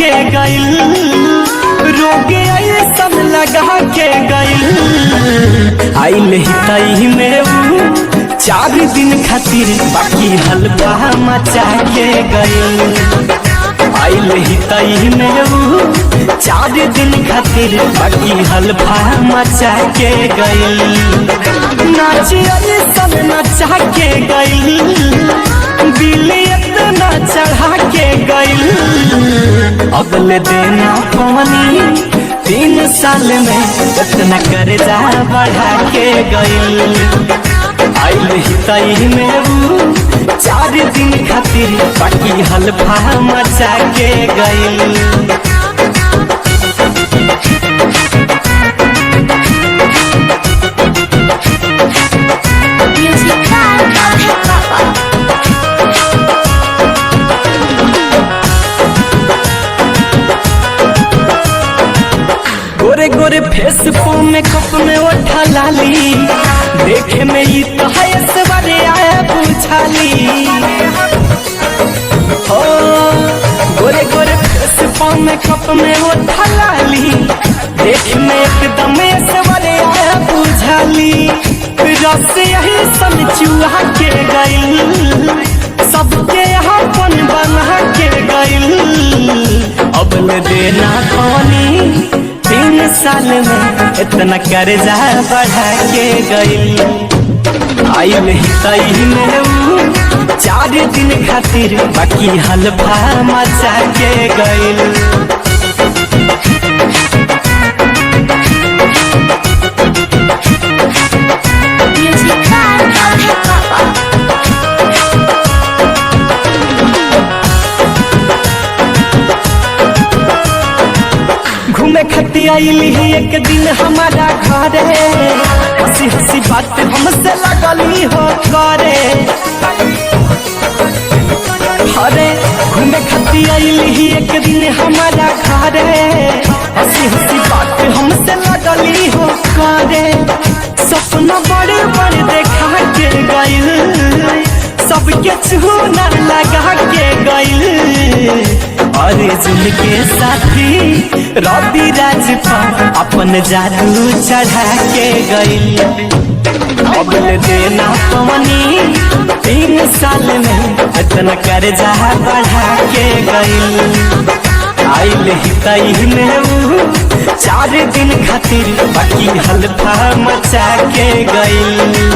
के गइल, रोगे ऐसन लगा के गइल। आइल ही तई में ऊ 4 दिन खातिर, बाकी हलवा मचा के गइल। आइल ही तई में ऊ 4 दिन खातिर, बाकी हलवा मचा के गइल। नाच ऐसन नचा के गइल, बिल इतना चढ़ा के गइल। अब ले देना पानी 3 साल में इतना कर्जा बढ़ा के गइल। आइल ही तई में ऊ 4 दिन खातिर, बाकी हलवा मचा के गइल। Music by Abhay Papa. Gore Gore face पो में कप में ओठा लाली, देखे में ई तो है सवारे आया पूछाली। हो गोरे गोरे फेस पो में कप में ओठा लाली, देखे में एकदम सवारे आया पूछाली। रस यही सन चुहा के गइल, सबके यहाँ पन बना के गइल। अब ले देना पानी 3 साल में इतना कर्जा बढ़ा के गइल। आइल ही तई में ऊ 4 दिन खातिर, बाकी हलवा मचा के गइल। Music by Abhay Papa. घूमे खती आइली ही एक दिन हमारा घरे, हंसी हंसी बात हमसे लगली हो करे। अरे घूमे खती आइली ही एक दिन हमारा घरे, हंसी हंसी बात हमसे लगली हो करे। सपना बड़े बड़े देखा के गइल, सबके चूना लगा के गइल। अरे जुल के साथी रवि राज पर अपन जादू चढ़ा के गइल। अब ले देना पवनी 3 साल में इतना कर्जा बढ़ा के गइल। आइल ही तई में ऊ 4 दिन खातिर, बाकी हलवा मचा के गइल।